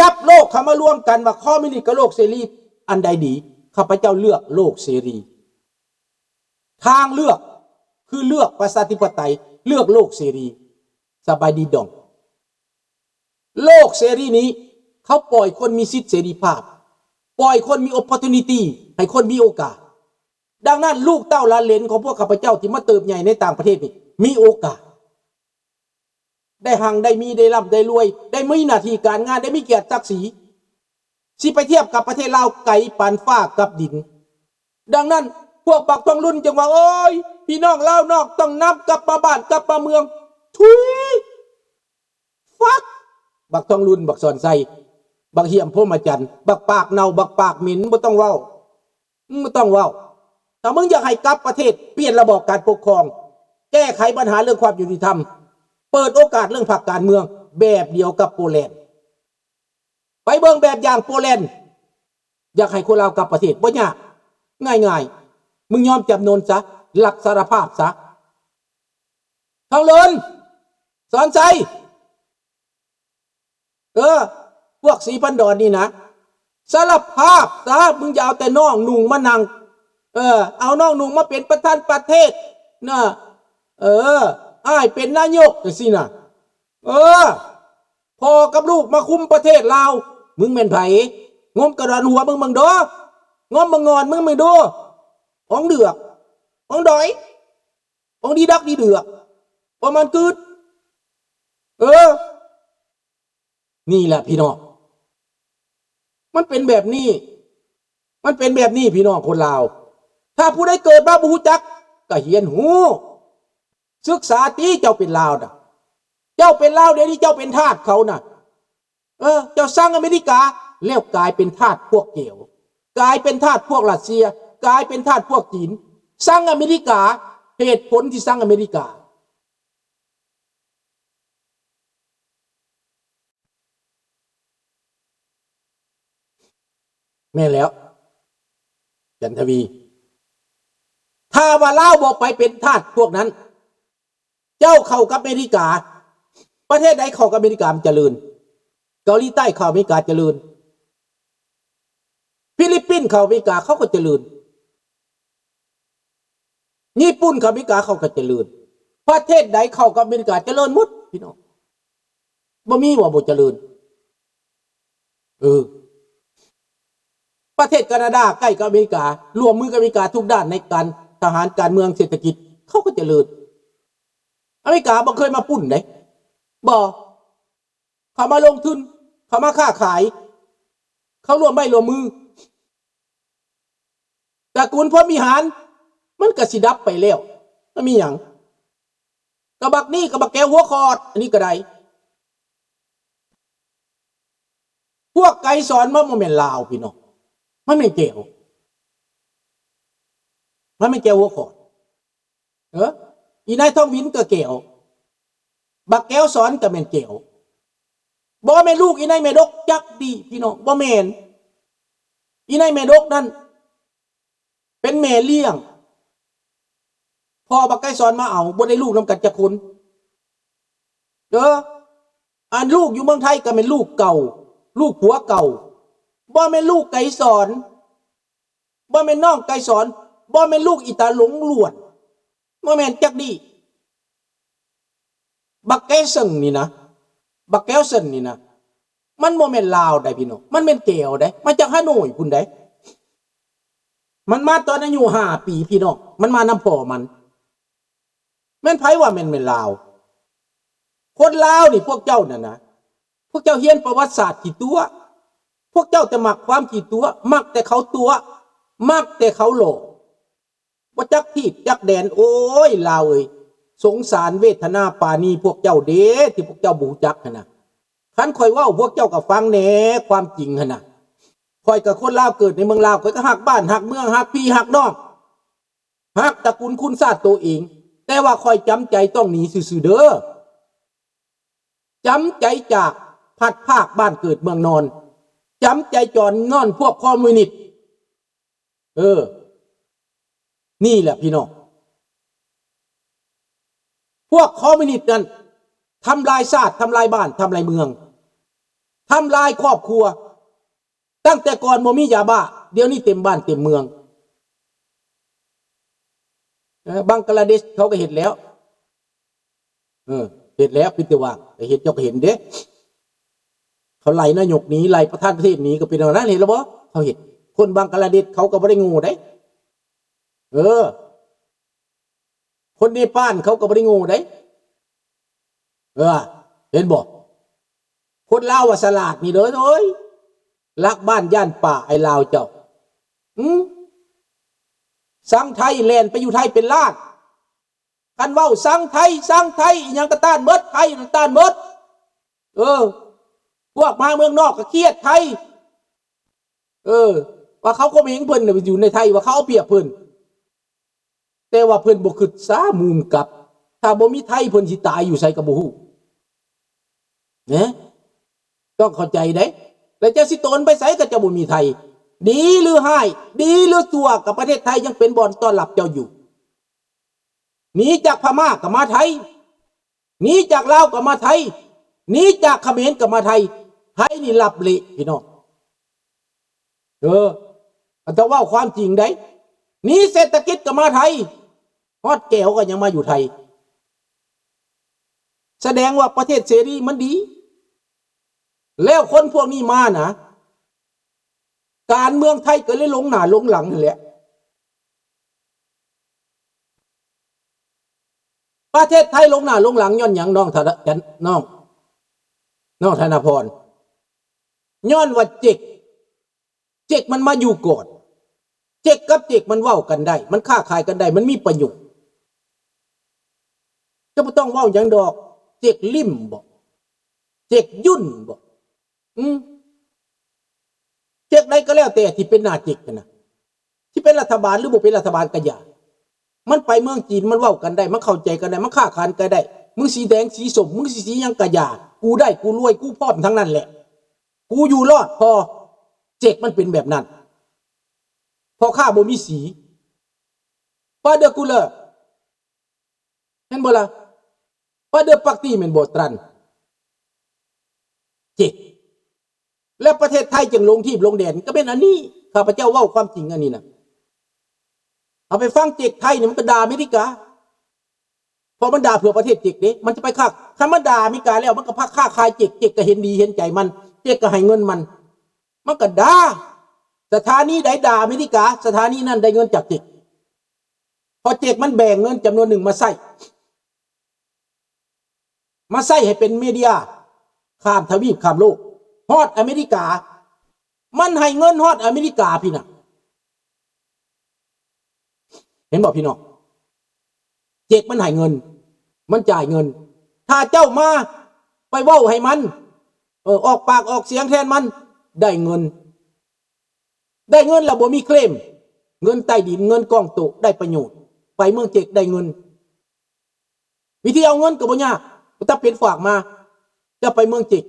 ຈັບໂລກເຂົ້າມາລວມກັນວ່າຄອມມິວນິດກັບໂລກເສລີ ອັນໃດດີ? ຂ້າພະເຈົ້າເລືອກໂລກເສລີ. ທາງເລືອກຄືເລືອກປະຊາທິປະໄຕ, ເລືອກໂລກເສລີ. ສະບາຍດີດອງ. ໂລກເສລີນີ້ ເຂົາປ່ອຍຄົນມີສິດເສລີພາບ, ປ່ອຍຄົນມີ opportunity, ໃຫ້ຄົນມີໂອກາດ. ດັ່ງນັ້ນ ລູກເຕົ້າຫຼານເຫຼນຂອງພວກຂ້າພະເຈົ້າທີ່ມາເຕີບໃຫຍ່ໃນຕ່າງປະເທດນີ້ ມີໂອກາດ ໄດ້ຮັ່ງໄດ້ມີ ໄດ້ລ່ຳໄດ້ລວຍ ໄດ້ມີໜ້າທີ່ການງານ ໄດ້ມີກຽດສັກສີ ຊິໄປທຽບກັບປະເທດລາວໄກປານຟ້າກັບດິນ. ດັ່ງນັ້ນ ພວກບັກທອງລຸນຈຶ່ງວ່າ ໂອ້ຍ ພີ່ນ້ອງລາວນອກຕ້ອງນຳກັບມາບ້ານກັບມາເມືອງ. ທຸຍ! ຟັກ! ບັກທອງລຸນ, ບັກສອນໄຊ, ບັກຫ້ຽມພົມມະຈັນ, ບັກປາກເນົ່າ, ບັກປາກເໝັນ, ບໍ່ຕ້ອງເວົ້າ. ອືມ ບໍ່ຕ້ອງເວົ້າ. ຖ້າມຶງຢາກໃຫ້ກັບປະເທດ, ປ່ຽນລະບອບການປົກຄອງ, ແກ້ໄຂບັນຫາເລື່ອງຄວາມຍຸຕິທຳ, ເປີດໂອກາດເລື່ອງພັກການເມືອງ ແບບດຽວກັບໂປແລນ. ໄປເບິ່ງແບບຢ່າງໂປແລນ. ຢາກໃຫ້ຄົນລາວກັບປະເທດ ບໍ່ຍາກ, ງ່າຍໆ. ມຶງຍອມຈຳນົນຊະ, ຮັບສາລະພາບຊະ. ທອງລຸນ, ສອນໄຊ, ເອີ ພວກສີພັນດອນນີ້ນະ, ສາລະພາບຊະ, ມຶງຢ່າເອົາແຕ່ນອງນຸ່ງມານັ່ງ, ເອີ ເອົານອງນຸ່ງມາເປັນປະທານປະເທດນະ, ເອີ ອ້າຍເປັນນາຍົກຈັ່ງຊີ້ນະ, ເອີ ພໍ່ກັບລູກມາຄຸມປະເທດລາວ. ມຶງແມ່ນໃຜ? ງົມກະດອນຫົວມຶງເບິ່ງດູ, ງົມເບິ່ງງ່ອນມຶງເບິ່ງດູ, ອອງເດືອກ ອອງດອຍ. ອອງດີດັກດີເດືອກ ປະມານກືດ. ເອີ ນີ້ແຫຼະພີ່ນ້ອງ, ມັນເປັນແບບນີ້, ມັນເປັນແບບນີ້ພີ່ນ້ອງຄົນລາວ. ຖ້າຜູ້ໃດເກີດມາບໍ່ຮູ້ຈັກ ກໍຮຽນຮູ້, ສຶກສາຕິ. ເຈົ້າເປັນລາວນະ, ເຈົ້າເປັນລາວ ດຽວນີ້ເຈົ້າເປັນທາດເຂົານະ. ເອີ ເຈົ້າຊັງອາເມລິກາ ແລ້ວກາຍເປັນທາດພວກແກວ, ກາຍເປັນທາດພວກຣັດເຊຍ, ກາຍເປັນທາດພວກຈີນ. ຊັງອາເມລິກາ, ເຫດຜົນທີ່ຊັງອາເມລິກາ ແມ່ນແລ້ວ ຈັນທະວີ, ຖ້າວ່າລາວບໍ່ໄປເປັນທາດພວກນັ້ນ, ເຈົ້າເຂົ້າກັບອາເມລິກາ, ປະເທດໃດເຂົ້າກັບອາເມລິກາມັນຈະເລີນ? ເກົາຫຼີໃຕ້ເຂົ້າອາເມລິກາຈະເລີນ, ຟີລິບປິນເຂົ້າອາເມລິກາເຂົາກໍຈະເລີນ, ຍີ່ປຸ່ນເຂົ້າອາເມລິກາເຂົາກໍຈະເລີນ. ປະເທດໃດເຂົ້າກັບອາເມລິກາຈະເລີນໝົດພີ່ນ້ອງ, ບໍ່ມີວ່າບໍ່ຈະເລີນ. ເອີ ປະເທດການາດາໃກ້ກັບອາເມລິກາ, ຮ່ວມມືກັບອາເມລິກາທຸກດ້ານໃນການທະຫານ, ການເມືອງ, ເສດຖະກິດ, ເຂົາກໍຈະເລີນ. ອາເມລິກາບໍ່ເຄີຍມາປຸ້ນເດ້, ບໍ່. ເຂົາມາລົງທຶນ, ເຂົາມາຄ້າຂາຍ, ເຂົາຮ່ວມໄມ້ຮ່ວມມື. ຕະກູນພົມວິຫານ ມັນກໍຊິດັບໄປແລ້ວ. ມັນມີຫຍັງ? ກະບັກນີ້ ກະບັກແກ້ວຫົວຂອດ, ອັນນີ້ກໍໄດ້. ພວກໄກສອນມັນບໍ່ແມ່ນລາວພີ່ນ້ອງ, ມັນແມ່ນແກ້ວ, ມັນແມ່ນແກ້ວຫົວຂອດ. ເອີ ອີນາຍທອງວິນກໍແກ້ວ, ບັກແກ້ວສອນກໍແມ່ນແກ້ວ. ບໍ່ແມ່ນລູກອີນາຍແມ່ດົກຈັກດີ້ພີ່ນ້ອງ, ບໍ່ແມ່ນ. ອີນາຍແມ່ດົກນັ້ນ ເປັນແມ່ລ້ຽງ, ພໍ່ບັກໄກສອນມາເອົາ, ບໍ່ໄດ້ລູກນຳກັນຈັກຄົນ. ເອີ ອັນລູກຢູ່ເມືອງໄທກໍແມ່ນລູກເກົ່າ, ລູກຜົວເກົ່າ, ບໍ່ແມ່ນລູກໄກສອນ, ບໍ່ແມ່ນນ້ອງໄກສອນ, ບໍ່ແມ່ນລູກອີຕາຫຼົງລ້ວນ, ບໍ່ແມ່ນຈັກດີ້. ບັກແກເຊິ່ງນີ້ນະ, ບັກແກວເຊິ່ງນີ້ນະ, ມັນບໍ່ແມ່ນລາວໃດ໋ພີ່ນ້ອງ, ມັນແມ່ນແກວໃດ໋, ມາຈາກຮາໂນ້ຍພຸ້ນໃດ໋. ມັນມາຕອນອາຍຸຫ້າປີພີ່ນ້ອງ, ມັນມານຳພໍ່ມັນ. ແມ່ນໃຜວ່າແມ່ນ ແມ່ນລາວ? ຄົນລາວນີ້ ພວກເຈົ້ານັ້ນນະ, ພວກເຈົ້າຮຽນປະຫວັດສາດຂີ້ຕົວະ, ພວກເຈົ້າແຕ່ມັກຄວາມຂີ້ຕົວະ, ມັກແຕ່ເຂົາຕົວະ, ມັກແຕ່ເຂົາຫຼອກ. ບໍ່ຈັກທີບຈັກແດນ. ໂອ້ຍ ລາວເອີຍ, ສົງສານເວທະນາປານີພວກເຈົ້າເດ້ ທີ່ພວກເຈົ້າບໍ່ຮູ້ຈັກຫັ້ນນະ. ຄັນຂ້ອຍເວົ້າ ພວກເຈົ້າກໍຟັງແດ່ ຄວາມຈິງຫັ້ນນະ. ຂ້ອຍກໍຄົນລາວ ເກີດໃນເມືອງລາວ, ຂ້ອຍກໍຮັກບ້ານຮັກເມືອງ, ຮັກພີ່ຮັກນ້ອງ, ຮັກຕະກຸນຄຸນຊາດໂຕເອງ, ແຕ່ວ່າຂ້ອຍຈຳໃຈຕ້ອງໜີຊື່ໆເດີ້. ຈຳໃຈຈາກພັດພາກບ້ານເກີດເມືອງນອນ, ຈຳໃຈຈອນນອນພວກຄອມມິວນິດ. ເອີ ນີ້ແຫຼະພີ່ນ້ອງ, ພວກຄອມມິວນິດນັ້ນທຳລາຍຊາດ, ທຳລາຍບ້ານ, ທຳລາຍເມືອງ, ທຳລາຍຄອບຄົວ. ຕັ້ງແຕ່ກ່ອນບໍ່ມີຢາບ້າ, ດຽວນີ້ເຕັມບ້ານເຕັມເມືອງ. ເອີ ບັງກະລາເດດເຂົາກໍເຮັດແລ້ວ. ເອີ ເຮັດແລ້ວ ປິດແຕ່ວ່າງ ກໍເຮັດ ເຈົ້າກໍເຫັນເດ້. ເຂົາໄລ່ນາຍົກໜີ, ໄລ່ປະທານປະເທດໜີ ກໍເປັນແນວນັ້ນ. ເຫັນແລ້ວບໍ່? ເຂົາເຮັດ. ຄົນບັງກະລາເດດເຂົາກໍບໍ່ໄດ້ໂງ່ເດ້. ເອີ ຄົນເນປານເຂົາກໍບໍ່ໄດ້ໂງ່ເດ້. ເອີ ເຫັນບໍ່? ຄົນລາວວ່າສະຫຼາດນີ້ເດີ. ໂອ້ຍ ລັກບ້ານຢ້ານປ່າ ໄອ້ລາວເຈົ້າ. ຫື? ສັງໄທແລ່ນໄປຢູ່ໄທເປັນລ້ານ. ຄັນເວົ້າສັງໄທ ສັງໄທ ອີຫຍັງກໍຕ້ານເບິດ, ໄທນັ້ນຕ້ານເບິດ. ເອີ ພວກມາເມືອງນອກກໍຄຽດໄທ. ເອີ ວ່າເຂົາຂົ່ມເຫງເພິ່ນ ຢູ່ໃນໄທ ວ່າເຂົາເອົາປຽບເພິ່ນ. ແຕ່ວ່າເພິ່ນບໍ່ຄິດສາມຸມກັບ, ຖ້າບໍ່ມີໄທເພິ່ນຊິຕາຍຢູ່ໃສກໍບໍ່ຮູ້ ເນາະ. ຕ້ອງເຂົ້າໃຈເດ້. ແລ້ວເຈົ້າຊິໂຕນໄປໃສ ກໍເຈົ້າບໍ່ມີໄທ. ດີຫຼືຮ້າຍ ດີຫຼືຊົ່ວ ກໍປະເທດໄທຍັງເປັນບ່ອນຕ້ອນຮັບເຈົ້າຢູ່. ໜີຈາກພະມ້າກໍມາໄທ, ໜີຈາກລາວກໍມາໄທ, ໜີຈາກຂະເໝນກໍມາໄທ. ໄທນີ້ລັບເລະ ພີ່ນ້ອງ. ເອີ ອັນຕະເວົ້າຄວາມຈິງໃດ໋. ໜີເສດຖະກິດກໍມາໄທ, ຮອດແກວກໍຍັງມາຢູ່ໄທ. ສະແດງວ່າປະເທດເສລີມັນດີ. ແລ້ວຄົນພວກນີ້ມານະ ການເມືອງໄທກໍເລີຍຫຼົງໜ້າຫຼົງຫຼັງຫັ້ນແຫຼະ. ປະເທດໄທຫຼົງໜ້າຫຼົງຫຼັງຍ້ອນຫຍັງ ນ້ອງທະນະ ນ້ອງ ນ້ອງທະນະພອນ? ຍ້ອນວ່າເຈັກ ເຈັກມັນມາຢູ່ກ່ອນ. ເຈັກກັບເຈັກມັນເວົ້າກັນໄດ້, ມັນຄ້າຂາຍກັນໄດ້, ມັນມີປະໂຫຍດ. ເຈົ້າບໍ່ຕ້ອງເວົ້າຫຍັງດອກ. ເຈັກລິ້ມບໍ? ເຈັກຫຍຸ້ນບໍ? ອືມ ເຈັກໃດກໍແລ້ວແຕ່ທີ່ເປັນໜ້າເຈັກຫັ້ນນະ, ທີ່ເປັນລັດຖະບານຫຼືບໍ່ເປັນລັດຖະບານກໍຢ່າ, ມັນໄປເມືອງຈີນ ມັນເວົ້າກັນໄດ້, ມັນເຂົ້າໃຈກັນໄດ້, ມັນຄ້າຂາຍກັນໄດ້. ມຶງສີແດງສີສົ້ມ, ມຶງຊິສີຫຍັງກໍຢ່າ, ກູໄດ້ ກູລວຍ, ກູພ້ອມທັງນັ້ນແຫຼະ, ກູຢູ່ລອດ. ພໍເຈັກມັນເປັນແບບນັ້ນ, ພໍ່ຄ້າບໍ່ມີສີ. ປາເດີກູເລີ ແມ່ນບໍ່ລະ? ປາເດີປັກຕີ ແມ່ນບໍ່? ຕຣັນ ເຈັກ ແລະ ປະເທດໄທຈຶ່ງລົງທີບລົງແດນ ກໍແມ່ນອັນນີ້. ຂ້າພະເຈົ້າເວົ້າຄວາມຈິງອັນນີ້ນະ. ເອົາໄປຟັງ ເຈັກໄທນີ້ມັນກໍດ່າອາເມລິກາ, ເພາະມັນດ່າເພື່ອປະເທດເຈັກເດ້. ມັນຈະໄປຄ້າ, ຄັນມັນດ່າອາເມລິກາແລ້ວ ມັນກໍພັກຄ້າຂາຍເຈັກ, ເຈັກກໍເຫັນດີເຫັນໃຈມັນ, ເຈັກກໍໃຫ້ເງິນມັນ, ມັນກໍດ່າ. ສະຖານີໃດດ່າອາເມລິກາ, ສະຖານີນັ້ນໄດ້ເງິນຈາກເຈັກ. ເພາະເຈັກມັນແບ່ງເງິນຈຳນວນໜຶ່ງມາໃຊ້, ມາໃຊ້ໃຫ້ເປັນເມເດຍຂ້າມທະວີບຂ້າມໂລກ, ຮອດອາເມລິກາ. ມັນໃຫ້ເງິນຮອດອາເມລິກາພີ້ນະ. ເຫັນບໍ່ພີ່ນ້ອງ? ເຈັກມັນໃຫ້ເງິນ, ມັນຈ່າຍເງິນ. ຖ້າເຈົ້າມາໄປເວົ້າໃຫ້ມັນ, ເອີ, ອອກປາກອອກສຽງແທນມັນ, ໄດ້ເງິນ. ໄດ້ເງິນແລ້ວບໍ່ມີເຄລມ, ເງິນໃຕ້ດິນ, ເງິນກ້ອງໂຕະ, ໄດ້ປະໂຫຍດ. ໄປເມືອງເຈັກໄດ້ເງິນ. ວິທີເອົາເງິນກໍບໍ່ຍາກ, ແຕ່ເປັນຝາກມາ, ຈະໄປເມືອງເຈັກ,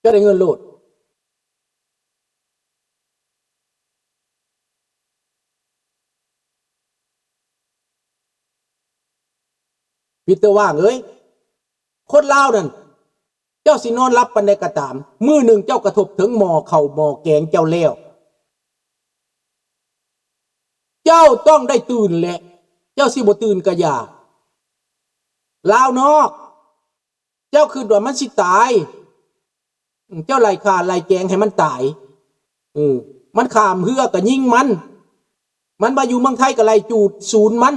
ຈະໄດ້ເງິນໂລດ. ປີເຕີຫວ່າງເອີຍ, ຄົນລາວນັ້ນ, ເຈົ້າຊິນອນຫຼັບປານໃດກໍຕາມ, ມື້ໜຶ່ງເຈົ້າກະທົບເຖິງໝໍ້ເຂົ້າໝໍ້ແກງເຈົ້າແລ້ວ. ເຈົ້າຕ້ອງໄດ້ຕື່ນແຫຼະ, ເຈົ້າຊິບໍ່ຕື່ນກະຢ່າ. ລາວນອກ, ເຈົ້າຄິດວ່າມັນຊິຕາຍ, ເຈົ້າໄລ່ຂ້າໄລ່ແກງໃຫ້ມັນຕາຍ. ເອີ, ມັນຂ້າມເຮືອກໍຍິງມັນ, ມັນມາຢູ່ເມືອງໄທກໍໄລ່ຈູດສູນມັນ,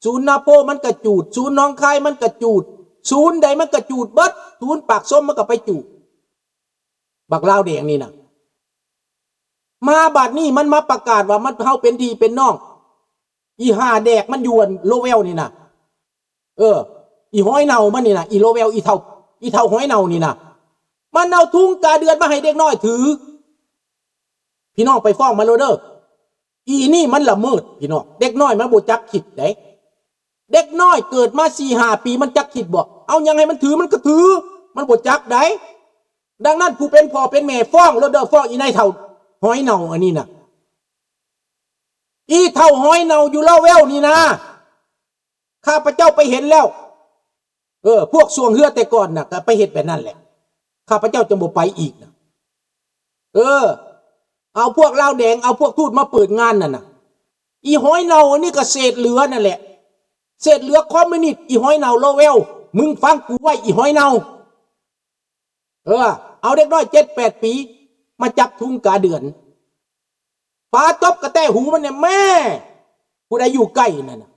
ສູນນາໂພມັນກໍຈູດ, ສູນໜອງຄາຍມັນກໍຈູດ, ສູນໃດມັນກໍຈູດເບິດ, ສູນປາກຊົມມັນກໍໄປຈູດ. ບັກລາວແດງນີ້ນະ, ມາບາດນີ້ມັນມາປະກາດວ່າມັນ ເຮົາເປັນພີ່ເປັນນ້ອງ. ອີຫ່າແດກມັນຢູ່ອັນໂລເວວນີ້ນະ. ເອີ, ອີຫອຍເນົ່າມັນນີ້ນະ, ອີໂລເວວ, ອີເຖົ້າ, ອີເຖົ້າຫອຍເນົ່ານີ້ນະ, ມັນເອົາທຸງກາເດືອນມາໃຫ້ເດັກນ້ອຍຖື. ພີ່ນ້ອງໄປຟ້ອງມັນໂລດເດີ. ອີນີ້ມັນລະເມີດ ພີ່ນ້ອງ. ເດັກນ້ອຍມັນບໍ່ຈັກຄິດເດ້. ເດັກນ້ອຍເກີດມາສີ່ຫ້າປີ ມັນຈັກຄິດບໍ່? ເອົາຫຍັງໃຫ້ມັນຖື ມັນກໍຖື, ມັນບໍ່ຈັກໃດ໋. ດັ່ງນັ້ນ ຜູ້ເປັນພໍ່ເປັນແມ່ຟ້ອງໂລດເດີ, ຟ້ອງອີນາຍເຖົ້າຫອຍເນົ່າອັນນີ້ນະ. ອີເຖົ້າຫອຍເນົ່າຢູ່ລາວແວວນີ້ນະ. ຂ້າພະເຈົ້າໄປເຫັນແລ້ວ. ເອີ, ພວກຊ່ວງເຮືອແຕ່ກ່ອນນະ ກໍໄປເຮັດແບບນັ້ນແຫຼະ. ຂ້າພະເຈົ້າຈະບໍ່ໄປອີກນະ. ເອີ ເອົາພວກລາວແດງ ເອົາພວກທູດມາເປີດງານນັ້ນນະ. ອີຫອຍເນົ່າອັນນີ້ກໍເສດເຫຼືອນັ້ນແຫຼະ ເສດເຫຼືອຄອມມິວນິດ ອີຫອຍເນົ່າໂລເວວ. ມຶງຟັງກູໄວ້ ອີຫອຍເນົ່າ. ເອີ ເອົາເດັກນ້ອຍເຈັດແປດປີມາຈັບທຸງກາເດືອນ ປາຕົບກະແຕະຫູມັນແດ່ແມ່. ຜູ້ໃດຢູ່ໃກ້ນັ້ນນະ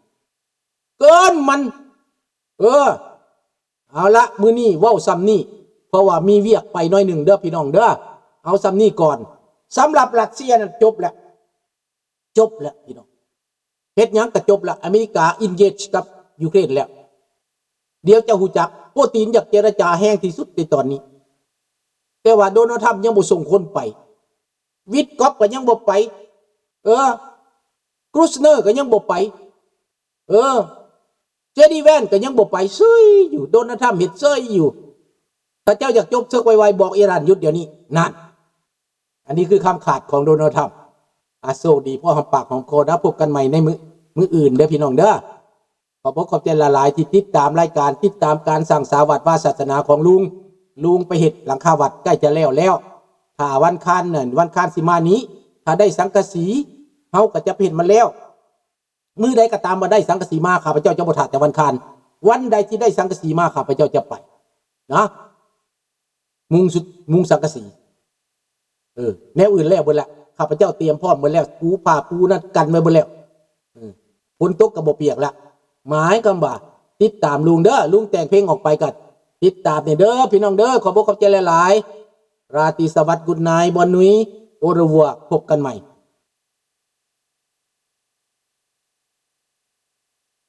ເກີນມັນ. ເອີ ເອົາລະ ມື້ນີ້ເວົ້າຊ່ຳນີ້ ເພາະວ່າມີວຽກໄປໜ້ອຍໜຶ່ງເດີພີ່ນ້ອງເດີ. ເອົາຊ່ຳນີ້ກ່ອນ. ສຳລັບຣັດເຊຍນັ້ນຈົບແລ້ວ ຈົບແລ້ວພີ່ນ້ອງ. ເຮັດຫຍັງກໍຈົບລະ. ອາເມລິກາ engage ກັບຢູເຄຣນແລ້ວ. ດຽວຈະຮູ້ຈັກ. ໂປຕີນຢາກເຈລະຈາແຮງທີ່ສຸດໃນຕອນນີ້ ແຕ່ວ່າໂດນັລທຳຍັງບໍ່ສົ່ງຄົນໄປ. ວິດກອບກໍຍັງບໍ່ໄປ. ເອີ ກຣູສເນີກໍຍັງບໍ່ໄປ. ເອີ ເຈດີແວນກໍຍັງບໍ່ໄປ. ເຊີຍຢູ່. ໂດນັລທຳເຮັດເຊີຍຢູ່. ຖ້າເຈົ້າຢາກຈົບເສິກໄວໆ ບອກອີຣານຢຸດດຽວນີ້. ນັ້ນ. ອັນນີ້ຄືຄຳຂາດຂອງໂດນັລທຳ. ອາ ໂຊກດີ ພໍຫອມປາກຫອມຄໍນະ. ພົບກັນໃໝ່ໃນມື້ ມື້ອື່ນເດີພີ່ນ້ອງເດີ. ຂອບອົກຂອບໃຈຫຼາຍໆ ທີ່ຕິດຕາມລາຍການ ຕິດຕາມການສ້າງສາວັດວາສາສະໜາຂອງລຸງ. ລຸງໄປເຮັດຫຼັງຄາວັດໃກ້ຈະແລ້ວແລ້ວ. ຖ້າວັນຄານນັ້ນ ວັນຄານຊິມານີ້ ຖ້າໄດ້ສັງກະສີ ເຮົາກໍຈະໄປເຮັດມັນແລ້ວ. ມື້ໃດກໍຕາມວ່າໄດ້ສັງກະສີມາ ຂ້າພະເຈົ້າຈະບໍ່ຖ້າແຕ່ວັນຄານ. ວັນໃດທີ່ໄດ້ສັງກະສີມາ ຂ້າພະເຈົ້າຈະໄປນະ ມຸງສຸດ ມຸງສັງກະສີ. ເອີ ແນວອື່ນແລ້ວເບິດລະ. ຂ້າພະເຈົ້າຕຽມພ້ອມເບິດແລ້ວ. ປູຜ້າປູນັ້ນກັນໄວ້ເບິດແລ້ວ. ເອີ ຝົນຕົກກໍບໍ່ປຽກລະ. ໝາຍຄວາມວ່າ ຕິດຕາມລຸງເດີ. ລຸງແຕ່ງເພງອອກໄປກໍຕິດຕາມແດ່ເດີພີ່ນ້ອງເດີ. ຂອບອົກຂອບໃຈຫຼາຍໆ. ລາຕີສະຫວັດ Good night ບ່ອນນຸຍ ໂອເຣວາ. ພົບກັນໃໝ່.